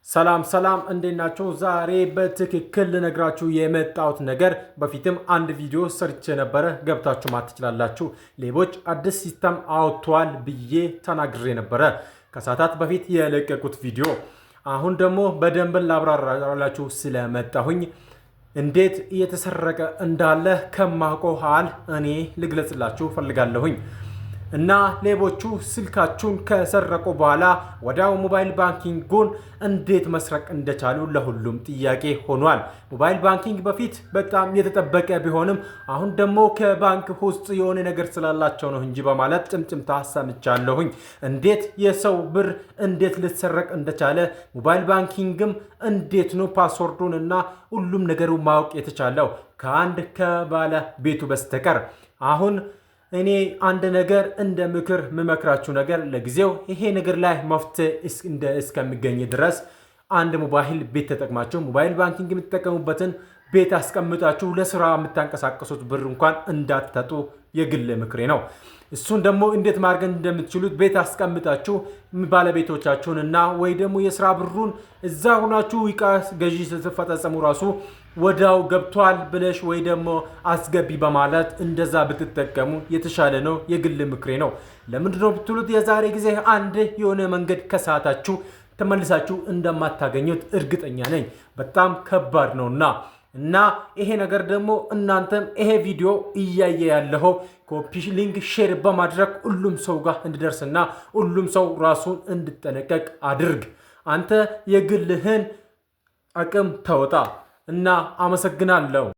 ሰላም ሰላም፣ እንዴት ናችሁ? ዛሬ በትክክል ልነግራችሁ የመጣሁት ነገር በፊትም አንድ ቪዲዮ ሰርቼ ነበረ፣ ገብታችሁ ማየት ትችላላችሁ። ሌቦች አዲስ system አውጥተዋል ብዬ ተናግሬ ነበረ ከሰዓታት በፊት የለቀቁት ቪዲዮ። አሁን ደግሞ በደንብ ላብራራላችሁ ስለመጣሁኝ እንዴት እየተሰረቀ እንዳለ ከማውቀው ሀል እኔ ልግለጽላችሁ ፈልጋለሁኝ። እና ሌቦቹ ስልካችሁን ከሰረቁ በኋላ ወዲያው mobile banking ኡን እንዴት መስረቅ እንደቻሉ ለሁሉም ጥያቄ ሆኗል። Mobile banking በፊት በጣም የተጠበቀ ቢሆንም አሁን ደግሞ ከባንክ ውስጥ የሆነ ነገር ስላላቸው ነው እንጂ በማለት ጭምጭምታ ሰምቻለሁኝ። እንዴት የሰው ብር እንዴት ልትሰረቅ እንደቻለ፣ mobile banking ም እንዴት ነው password ኡን እና ሁሉም ነገሩ ማወቅ የተቻለው ከአንድ ከባለ ቤቱ በስተቀር? አሁን እኔ አንድ ነገር እንደ ምክር የምመክራችሁ ነገር ለጊዜው ይሄ ነገር ላይ መፍትሄ እስከሚገኝ ድረስ አንድ ሞባይል ቤት ተጠቅማችሁ mobile banking የምትጠቀሙበትን ቤት አስቀምጣችሁ ለስራ የምታንቀሳቀሱት ብር እንኳን እንዳታጡ የግል ምክሬ ነው። እሱን ደግሞ እንዴት ማድረግ እንደምትችሉት ቤት አስቀምጣችሁ ባለቤቶቻችሁን እና ወይ ደግሞ የስራ ብሩን እዛ ሆናችሁ ዕቃ ገዢ ስትፈጸሙ ራሱ ወዳው ገብቷል ብለሽ ወይ ደግሞ አስገቢ በማለት እንደዛ ብትጠቀሙ የተሻለ ነው። የግል ምክሬ ነው። ለምንድነው ብትሉት የዛሬ ጊዜ አንድ የሆነ መንገድ ከሰዓታችሁ ተመልሳችሁ እንደማታገኙት እርግጠኛ ነኝ። በጣም ከባድ ነውና። እና ይሄ ነገር ደግሞ እናንተም ይሄ ቪዲዮ እያየ ያለው copy link share በማድረግ ሁሉም ሰው ጋር እንዲደርስና ሁሉም ሰው ራሱን እንዲጠነቀቅ አድርግ። አንተ የግልህን አቅም ተወጣ እና አመሰግናለሁ።